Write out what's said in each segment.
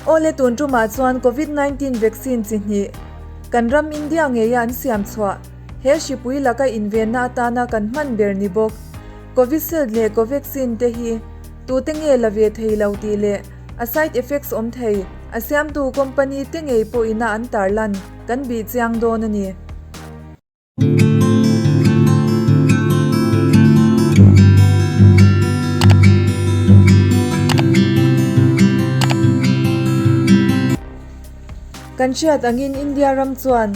Awle tun tumah chuan Covid 19 vaccine chi hnih kan ram India ngeia an siam chhuah he hripui laka invenna atana kan hman ber ni bawk. Covishield leh Covaxin te hi tute nge la ve thei lo tih leh a side effects awm thei a siamtu company te ngei pawhina an tarlan kan bih chiang dawn a ni. Kan hriat angin India ram chuan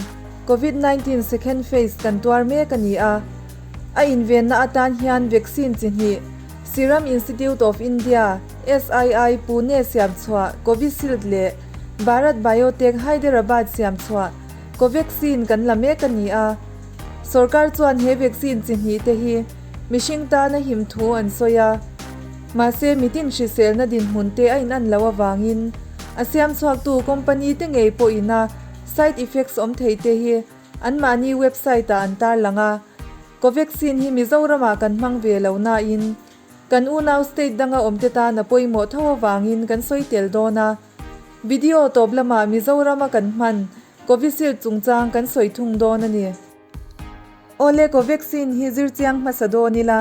Covid 19 second phase kan tuar mek a ni a. A invenna atan hian vaccine chi hnih, Serum Institute of India, SII, Pune siam chhuah Covishield leh Bharat Biotech Hyderabad siam chhuah Covaxin kan la mek a ni a. Sorkar chuan he vaccine chi hnih te hi mihring tana him thu an sawi a. Mahse mitin hriselna dinhmun te a inan loh avangin a siam chhuaktu company te ngei pawhina side effects awm thei te hi Anmahni website-ah an tarlang a, Covaxin hi Mizoramah kan hmang ve lo nain kan unau state danga awmte tan a pawimawh tho avangin kan sawi tel dawn a. Video tawp lamah Mizorama kan hman Covishield chungchang kan sawi thung dawn a ni. Awle Covaxin hi zir chiang hmasa dawn ila,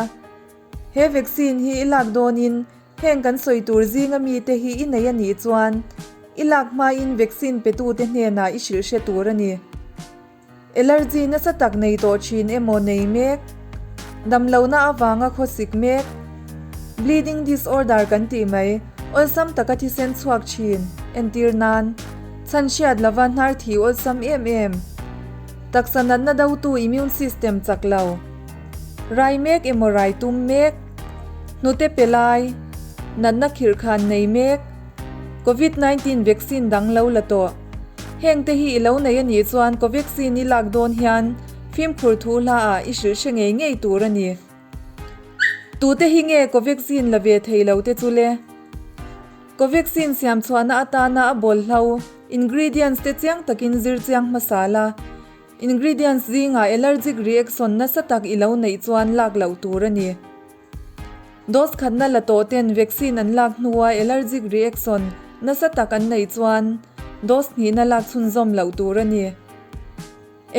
he vaccine hi i lak dawnin Heng kan sawi tur zinga mite hi i nei a nih chuan i lak hmain vaccine petute hnenah i hrilh hre tur a ni. Allergy nasa tak nei tawh thin emaw nei mek, damlohna avanga khawsik mek, bleeding disorder kan tih mai, awlsam taka thisen chhuak thin, entir nan, chhan hriat lova hnar thi awlsam em em, taksa natna dotu immune system chak lo, rai mek emaw rai tum mek, Hnute pe lai, natna khirh khan nei mek, Covid 19 vaccine dang lo la tawh. Heng te hi i lo nei a nih chuan Covaxin i lak dawn hian fimkhur thu hla ah i hrilh hre ngei ngei tur a ni. Tute hi nge Covaxin la ve thei lo te chu le? Covaxin siam chhuahna atana a bawlhlo, ingredients, te chiang takin zir chiang hmasa la. Ingredients zingah allergic reaction nasa tak i lo neih chuan lak loh tur a ni. Dose khatna la tawh ten vaccine an lak hnua allergic reaction nasa tak an neih chuan dose hnihna lak chhunzawm loh tur a ni.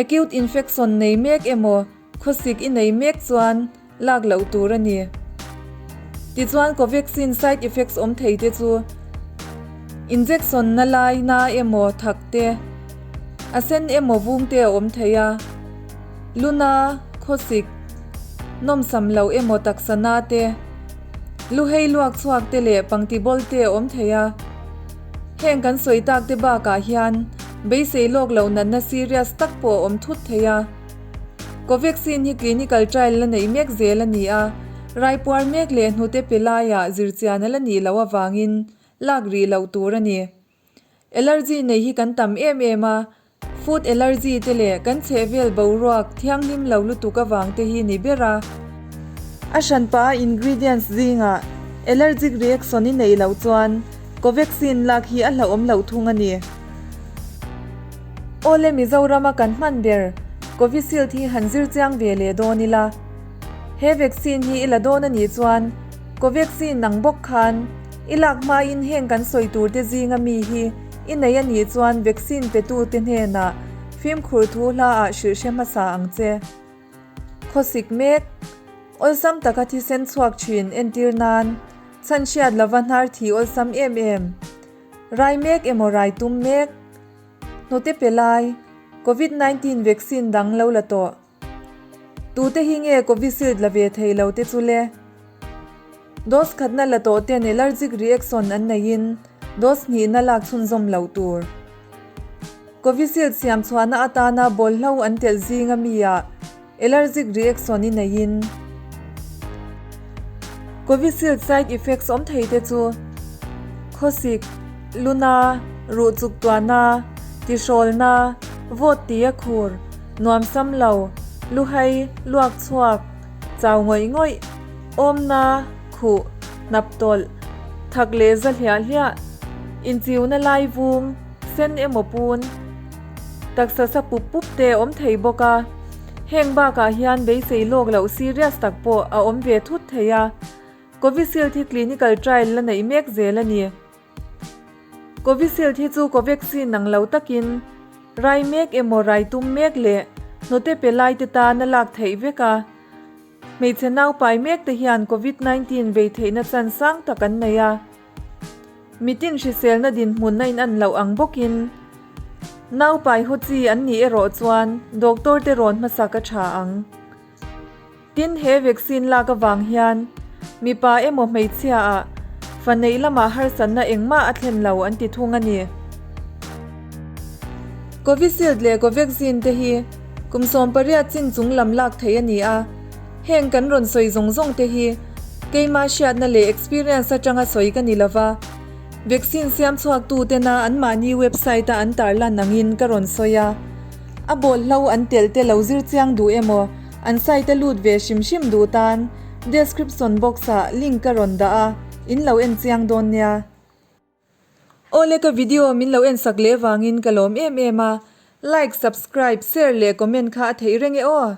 Acute infection nei mek emaw khawsik i nei mek chuan lak loh tur a ni. Tichuan Covaxin side effects awm thei te chu injection na lai na emaw thak te, a sen emaw vung te a awm thei a, luna, khawsik, nawmsam loh emaw taksa na te, luhei luak chhuak te leh pangti bawl te a awm thei a. Heng kan sawi tak te bakah hian beisei lawk loh natna serious tak pawh a awm thut thei a. Covaxin hi clinical trial la neih mek zel a ni a, raipuar mek leh hnute pe laiah zirchian a la nih loh avangin lak rih loh tur a ni. Allergy nei hi kan tam em em a, food allergy te leh kan chhehvel boruak thianghlim lo lutuk avang te hi ni ber a. A hranpa a ingredients zingah allergic reaction i neih loh chuan Covaxin lak hi a hlauhawm loh thung a ni. Awle Mizorama kan hman ber Covishield hi han zir chiang ve leh dawn ila. He vaccine hi i la dawn a nih chuan Covaxin ang bawk khan i lak hmain heng kan sawi tur te zinga mi hi i nei a nih chuan vaccine petu te hnenah fimkhur thu hla ah hrilh hre hmasa ang che. Khawsik mek, awlsam taka thisen chhuak thin entir nan chhan hriat lova hnar thi awlsam em em. Rai mek emaw rai tum mek? Hnute pe lai, Covid 19 vaccine dang lo la tawh. Tute hi nge Covishield la ve thei lo te chu le? Dose khatna la tawh ten allergic reaction an neihin dose hnihna lak chhunzawm loh tur. Covishield siam chhuahna atana bawlhlo an telh zinga mi ah Allergic reaction i neihin Covishield side effects awm thei te chu khawsik, luna, ruh chuk tuahna, tihrawlna, vawt ti a khur, nuamsam lo, luhai, luak chhuak, chau ngawih ngawih, awmna, khuh, hnap tawlh, thak leh za hliah hliah, inchiuna lai vung, sen emaw pun, Taksa sa pup pup te awm thei bawk a, heng bakah hian beisei lawk loh serious tak pawh a awm ve thut thei a. Covishield hi clinical trial la neih mek zel a ni. Covishield hi chu Covaxin ang lo takin rai mek emaw rai tum mek leh hnute pe lai te tan a lak theih vek a. Hmeichhe naupai mek te hian Covid 19 vei theihna chan sang tak an nei a. Mitin hriselna dinhmun a inan loh ang bawkin naupai haw chi an nih erawh chuan doctor te rawn hmasak a tha ang. Tin, he vaccine lak avang hian mipa emaw hmeichhia ah fa neih lamah harsatna engmah a thlen lo an ti thung a ni. Covishield leh Covaxin te hi kum 18 chin chung lam lak theih a ni a, heng kan rawn sawi zawng zawng te hi keima hriatna leh experience atanga sawi ka ni lova, vaccine siam chhuak tu tena anmahni website a an tarlan angin ka rawn sawi a, a bawlhlo an telh te lo zir chiang duh emaw an site a lut ve hrim hrim duh tan description box ah link ka rawn dah a, in lo en chiang dawn nia. Awle ka video min lo en sak leh vangin ka lawm em em a, like, subscribe, share leh comment kha a theih reng e aw.